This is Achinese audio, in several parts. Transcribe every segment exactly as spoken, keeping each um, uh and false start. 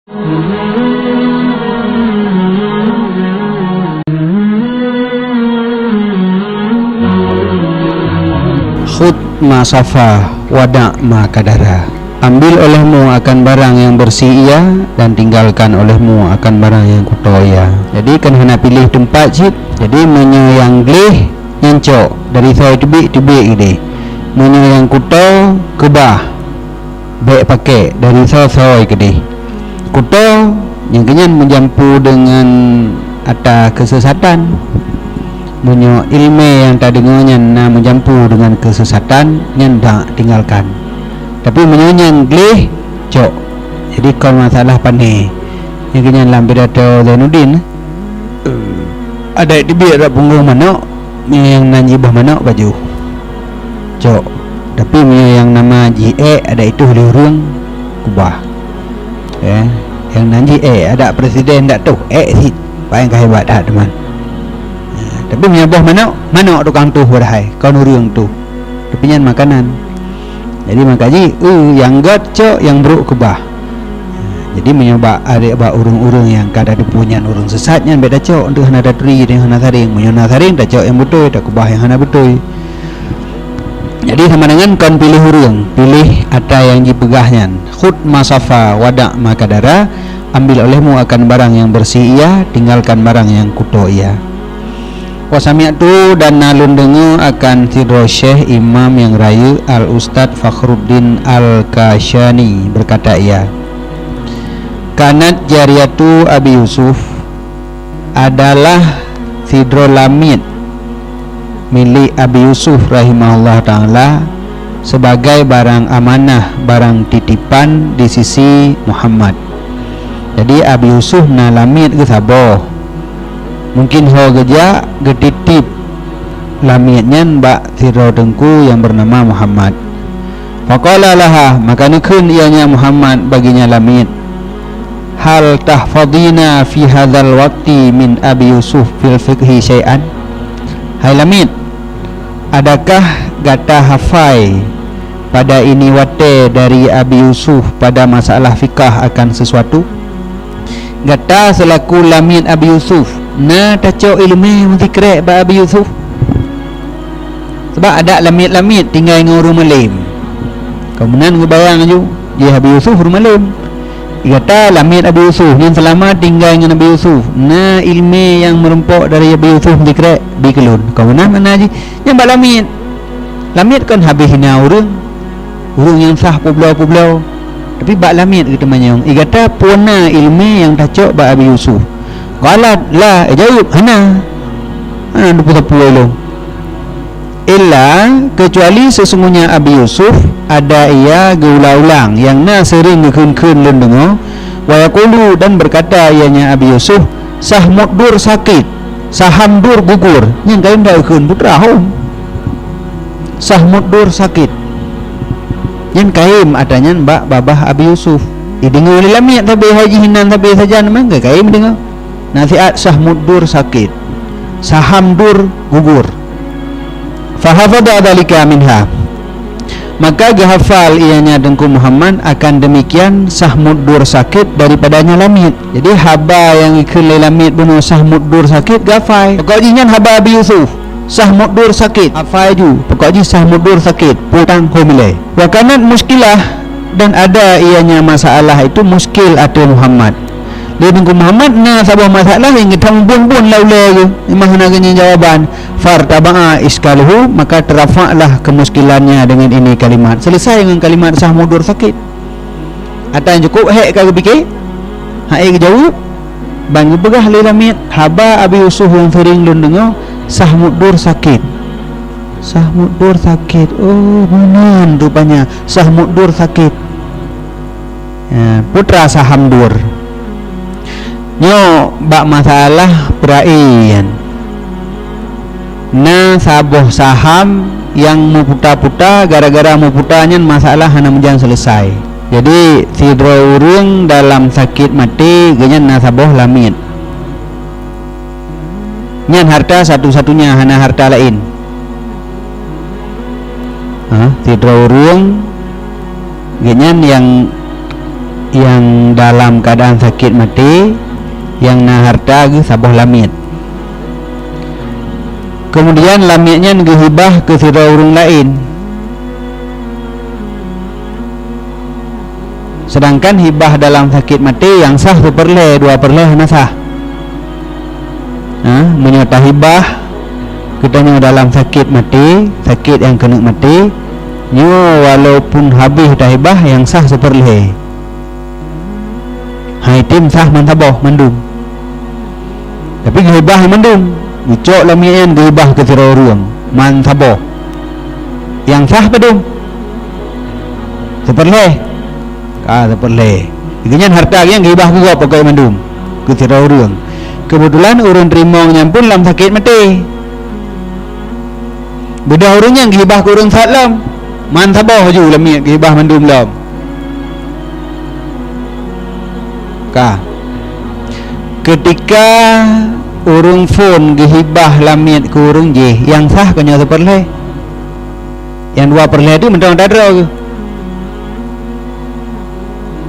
Khudh ma safa, wa da' ma kadara. Ambil olehmu akan barang yang bersih ia, dan tinggalkan olehmu akan barang yang kotor ia. Jadi, kan hana piléh teumpat cit. Jadi, meunyoe nyang gleh, nyan cok, dari soe teubiet, teubiet keudeh. Meunyoe nyang kotor, keubah, bék pakék, dari soe, soe keudeh. Kotor, nyang keunyan meujampu deungon ata keusesatan. Meunyoe ileumé nyang tadeungoe nyan na meujampu deungon keusesatan, nyan da' tinggalkan. Tapi meunyoe nyang gleh, cok. Jadi kon masalah pané. Nyang keunyan lam pidato Zainuddin, eh, adak teubiet rot punggong manok, nyang nan jiboh manok baju. Cok. Tapi meunyoe nyang nama jiék adak itôh lé ureuëng, keubah. Eh, nyang nan jiék adak presiden dak tôh, ék cit. Paléng ka hebat that teuma. Eh, tapi meunyoe boh manok, manok tukang tôh padahai, kon ureuëng tôh. Tapi nyan makanan. Jadi maka jih, eu, nyang gét cok, nyang brôk keubah. Jadi meunyoe bak, adak bak ureuëng-ureuëng nyang ka tateupeue nyan ureuëng sesat, nyan bék tacok, untuk hana taturi, dan hana saréng. Meunyoe na saréng, tacok nyang beutôi, takeubah nyang hana beutôi. Jadi sama dengan kon piléh ureuëng, piléh ata nyang jipeugah nyan. Khudh ma safa, wa da' ma kadara, ambil olehmu akan barang yang bersih ia, tinggalkan barang yang kotor ia. Wa sami'tu, dan na lôn deungoe akan sidroe syekh imam nyang rayeuk Al-Ustadz Fakhruddin Al-Kashani berkata ia, kanat jariyatu Abi Yusuf, adalah sidroe lamiet milék Abi Yusuf rahimahullah taala sebagai barang amanah, barang titipan di sisi Muhammad. Jadi Abi Yusuf na lamiet geuh saboh. Mungkin ho geujak geutitip lamiet nyan bak sidroe teungku nyang beunama Muhammad. Faqala laha, maka neukheun ianya Muhammad bagi nyan lamiet, "Hal tahfadhina fi hadzal waqti min Abi Yusuf fil fiqhi syai'an?" Hai lamiet, adakah gata hafai pada ini watée dari Abi Yusuf pada masalah fikah akan sesuatu? Gata seulaku lamiet Abi Yusuf, na tacok ileumé meusikrek bak Abi Yusuf? Sabab adak lamiet-lamiet tinggai ngon ureuëng malém. Kon meunan geubayang aju, jih Abi Yusuf ureuëng malém. Gata lamiet Abi Yusuf, nyan seulama tinggai ngon Abi Yusuf, na ileumé nyang meurumpok dari Abi Yusuf meusikrek, bi keu lôn. Kon meunan makna jih, nyan bak lamiet. Lamiet kon habéh hina ureuëng. Ureuëng nyang sah peubloe-peubloe, tapi bak lamiet geuteumanyong, "I gata peue na ileumé nyang tacok bak Abi Yusuf?" "Qalat la," eh, jaweueb, "Hana. Hana teupeue-teupeue lôn." "Illa, keucuali sesungguhnya Abi Yusuf ada ia geuulang-ulang nyang na seuring geukheun-kheun lôn deungoe, wa yaqulu, dan berkata ianya Abi Yusuf, 'Sahmud dur sakit, saham dur gugur.'" Nyan kayém dak geukheun putra hom. Sahmud dur sakit. Nyan kayém ata nyan bak babah Abi Yusuf. Ideungoe lé lamiet sabe hai jih inan sabe sajan meunan kayém deungoe. Nasihat sahmud dur sakit. Saham dur gugur. Fahafadha dzalika minha. Maka geuhafal ianya Teungku Muhammad akan demikian sahmud dur sakit daripadanya lamiet. Jadi haba nyang geukheun lé lamiet bunoe sahmud dur sakit geuhafai. Pokok jih nyan haba Abi Yusuf. Sahmud dur sakit. Hafai ju. Pokok jih sahmud dur sakit. Putang hom ilée. Wa kanat muskilah, dan ada ianya masalah itu muskil ateueh Muhammad. Lé Teungku Muhammad na saboh masalah nyang geutam bun-bun lam ulée geuh, memang hana geunyang jawaban. Fartaba'a iskaluhu, maka teurafaklah kemuskilannya dengan ini kalimat. Selesai dengan kalimat sahmud dur sakit. Ata nyang cukup hék ka geupike, hana geujaweueb, ban geupeugah lé lamiet, haba Abi Yusuf nyang seuring lôn deungoe, sahmud dur sakit. Sahmud dur sakit. Oh, meunan rupanya sahmud dur sakit. Ya, putra saham dur. Nyoe bak masalah peurayeuk nyan. Na saboh saham nyang meuputa-puta, gara-gara meuputa nyan masalah hana meujan selesai. Jadi, sidroe ureuëng dalam sakét maté, geuhnyan na saboh lamiet. Nyan harta satu-satunya, hana harta laén. Ha, sidroe ureuëng, geuhnyan nyang nyang dalam keuadaan sakét maté, nyang na hareuta geuh saboh lamiet. Keumudian lamiet nyan geuhibah keu sidroe ureuëng laén. Seudangkan hibah dalam sakét maté nyang sah seupeurlhée, dua peurlhée hana sah. Ha, meunyoe tahibah geutanyoe dalam sakét maté, sakét nyang keuneuk maté, nyoe walaupun habéh tahibah nyang sah seupeurlhée. Hai tem sah man saboh mandum. Tapi geuhibah mandum, geucok lamiet nyan geuhibah keu sidroe ureuëng man saboh. Nyang sah padum? Seupeurlhée. Ka seupeurlhée. Geuhnyan hareuta geuhnyan geuhibah keu gob pokok mandum keu sidroe ureuëng. Keubeutulan ureuëng teurimong nyan pun lam sakét maté. Beudôh ureuëng nyan geuhibah keu ureuëng sot lom. Man saboh ju lamiet geuhibah mandum lom. Ka. Keutika ureuëng phon geuhibah lamiet keu ureuëng jih, nyang sah keunyoe seupeurlhée. Nyang dua peurlhée tu mantong atra droe geuh.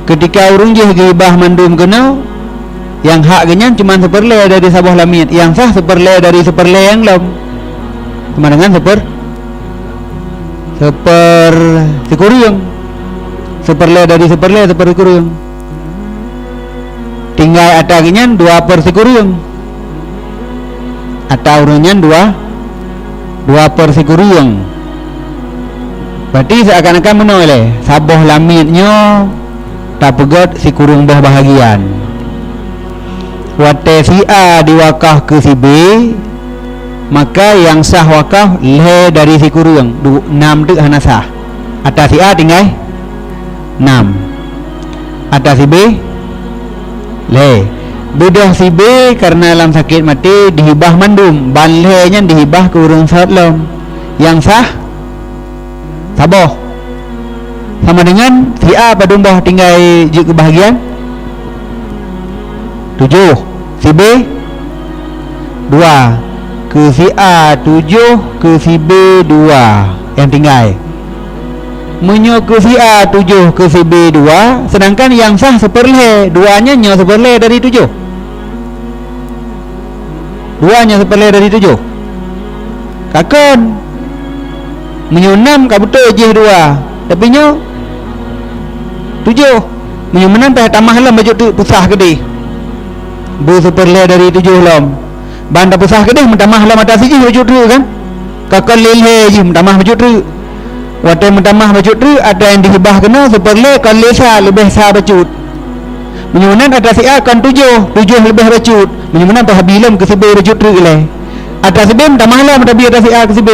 Keutika ureuëng jih geuhibah mandum keunoe, nyang hak geuhnyan cuma seupeurlhée dari saboh lamiet, nyang sah seupeurlhée dari seupeurlhée nyang lom. Sama dengan seupeur-, seupeur sikureueng. Seupeurlhée dari seupeurlhée, seupeur sikureueng. Tinggai atra geuhnyan dua per sikureueng. Atra ureuëng nyan dua, dua per sikureueng. Berarti seakan-akan meunoe lé, saboh lamiet nyoe tapeugét sikureueng boh bahagian. Watée si A diwakaf keu si B, maka nyang sah wakaf lhée dari sikureueng, du-, nam teuk hana sah. Atra si A tinggai nam. Atra si B lhée. Beudôh si B kareuna lam sakét maté dihibah mandum, ban lhée nyan dihibah keu ureuëng sot lom. Nyang sah saboh. Sama dengan si A padum boh tinggai jeuet keu bahagian? Tujoh. Si B dua. Keu si A tujoh, keu si B dua nyang tinggai. Meunyoe keu si A tujoh, keu si B dua, seudangkan nyang sah seupeurlhée, dua nyan nyoe seupeurlhée dari tujoh. Dua nyoe seupeurlhée dari tujoh. Ka kon. Meunyoe nam ka beutôi jih dua, tapi nyoe tujoh. Meunyoe meunan payah tamah lom bacut treuk peusah keudeh. Beuseupeurlhée dari tujoh lom. Ban tapeusah keudeh meutamah lom atra si jih bacut treuk kan? Ka kon lé lhée jih meutamah bacut treuk. Watée meutamah bacut treuk, atra nyang dihibah keunoe seupeurlhée kon lé sa, leubeh sa bacut. Meunyoe meunan atra si A kon tujoh, tujoh leubeh bacut. Meunyoe meunan payah bi lom keu si B bacut treuk ilée. Atra si B meutamah lom atra bi atra si A keu si B.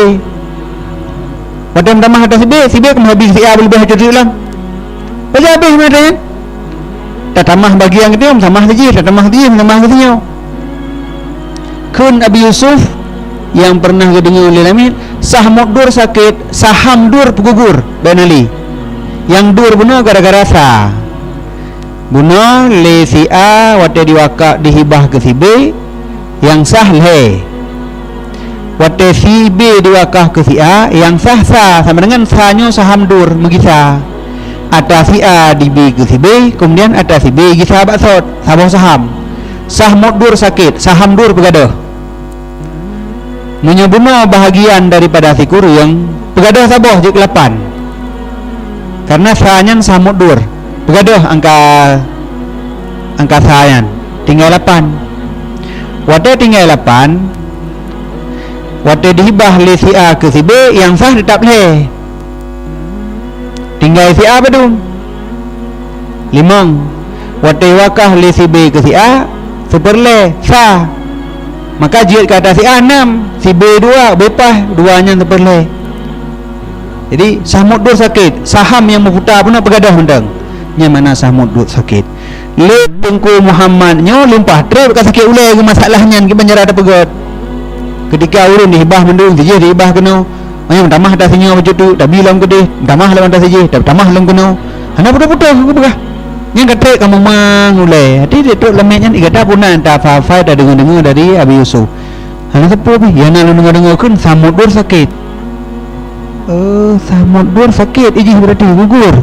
Watée meutamah atra si B, si B keuneuk bi keu si A leubeh bacut treuk lom. Pajan habéh meunan atra nyan? Tatamah bagian keu si nyoe, meutamah si jih, tatamah si jih, meutamah keu si nyoe. Kheun Abi Yusuf nyang peureunah geudeungoe lé lamiet, sah mot dur sakét, saham dur peugugur, bék na lé. Nyang dur bunoe gara-gara sa. Bunoe lé si A watée diwakaf dihibah keu si B, nyang sah lhée. Watée si B diwakaf keu si A, nyang sah sa, sama dengan sa nyoe saham dur meugisa. Atra si A dibi keu si B, keumudian atra si B gisa bak sot, saboh saham. Sah mot dur sakét, saham dur peugadôh. Meunyoe bunoe bahagian daripada sikureueng, peugadôh saboh jeuet keu lapan. Kareuna sa nyan sah mot dur, peugadôh angka, angka sa nyan, tinggai lapan. Watée tinggai lapan, watée dihibah lé si A keu si B, nyang sah teutap lhée. Tinggai si A padum? Limong. Watée wakaf lé si B keu si A, seupeurlée, sa. Maka jeuet keu atra si A nam, si B dua, beupaih dua nyan seupeurlée. Jadi, sah mot dur sakét, saham nyang meuputa bunoe peugadôh mantong. Nyan makna sah mot dur sakét. Lé Teungku Muhammad nyoe lumpah treb ka sakét ulée geumasalah nyan kiban cara tapeugét. Keutika ureuëng dihibah mandum, si jih dihibah keunoe. Meunyoe meutamah atra si nyoe bacut treuk, tabi lom keudeh, meutamah lom atra si jih, tamah lom keunoe. Hana putôh-putôh geupeugah. Nyan ka treb ka meumang ulée. Hati treb lamiet nyan, gata puna tafa-fa tadeungoe-deungoe dari Abi Yusuf. Hana sapeue pih, ya na lôn deungoe-deungoe kheun sah mot dur sakét. Oh, sah mot dur sakét, ijih berarti gugur.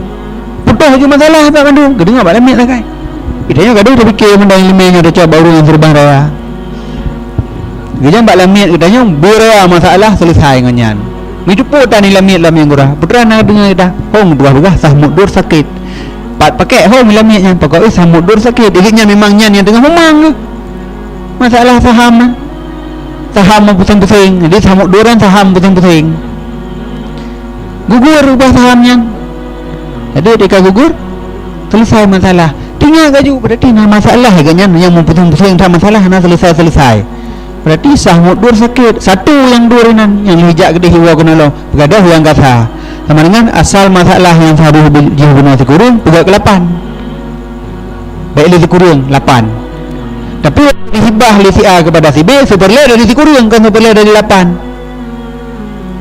Putôh ju masalah bak mandum, geudeungoe bak lamiet sagai. Geutanyoe ka deuh tapike mandang ileumèe nyoe tacok bak ureueng nyang seureubang raya. Geujan bak lamiet geutanyoe beuraya masalah seuleusai ngon nyan. Meuteupue tan ilamiet lam nyang gura. Peue teuma na deungoe dah, hong tugaih-tugaih sah meudur sakét. Pat pakèk hong ilamiet nyan, pakon, "Eh, sah meudur sakét." Jadi nyan memang nyan nyang teungoh meumang geuh. Masalah saham nyan. Saham meupuseng-puseng. Jadi sah meudur nyan saham puseng-puseng. Gugur ubah saham nyan. Jadi ketika gugur, seuleusai masalah. Tinggai laju, berarti na masalah lagèe nyan nyang meupuseng-puseng that masalah hana seuleusai-seuleusai. Berarti sah meudur sakét, satu nyang dur inan nyang lheueh jak keudéh iwoe keunoe lom, peugadôh nyang gasa. Sama dengan asal masalah nyang sah jih bunoe sikureueng, peugöt keu lapan. Bèk lé sikureueng, lapan. Tapi dihibah lé si A kepada si B, seupeurlèe dari sikureueng, kon seupeurlèe dari lapan.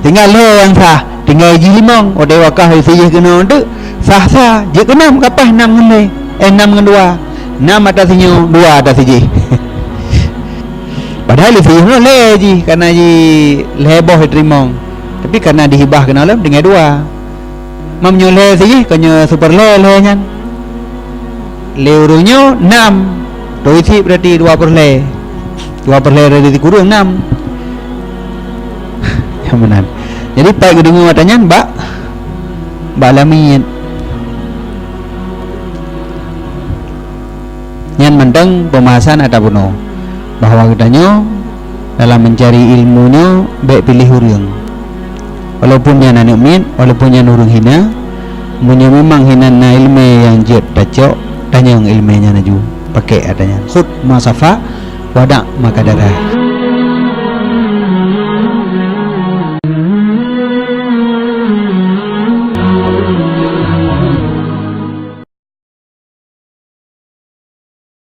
Tinggai lhèe nyang sah, tinggai jih limong, watèe wakah lé si jih keunoe teuk, sah-sah, jeuet keu nam, ka paih nam ngon lhèe, eh, nam ngon dua. Nam ata si nyoe, dua ata si jih. Padahai lé si jih nyoe lhèe jih, karena jih lhèe boh jiteurimong. Tapi karena dihibah keunoe lom, tinggai dua. Meunyoe lhèe si jih, kon nyoe seupeurlèe lhèe nyan. Lé ureueng nyoe nam. Dua isi berarti dua peureulèe. Dua peureulèe dari sikureueng nam. Nyang meunan. Jadi pat geudeungoe ata nyan bak, bak lamiet. Nyan mantong pembahasan ata bunoe, bahwa geutanyoe dalam mencari ilmu nyoe bèk piléh ureueng. Walaupun nyan aneuk miet, walaupun nyan ureueng hina, meunyoe memang hinan na ileumèe nyang jeuet tacok, tanyong ileumèe nyan laju. Pakèk ata nyan. Khudh ma safa, wa da' ma kadara.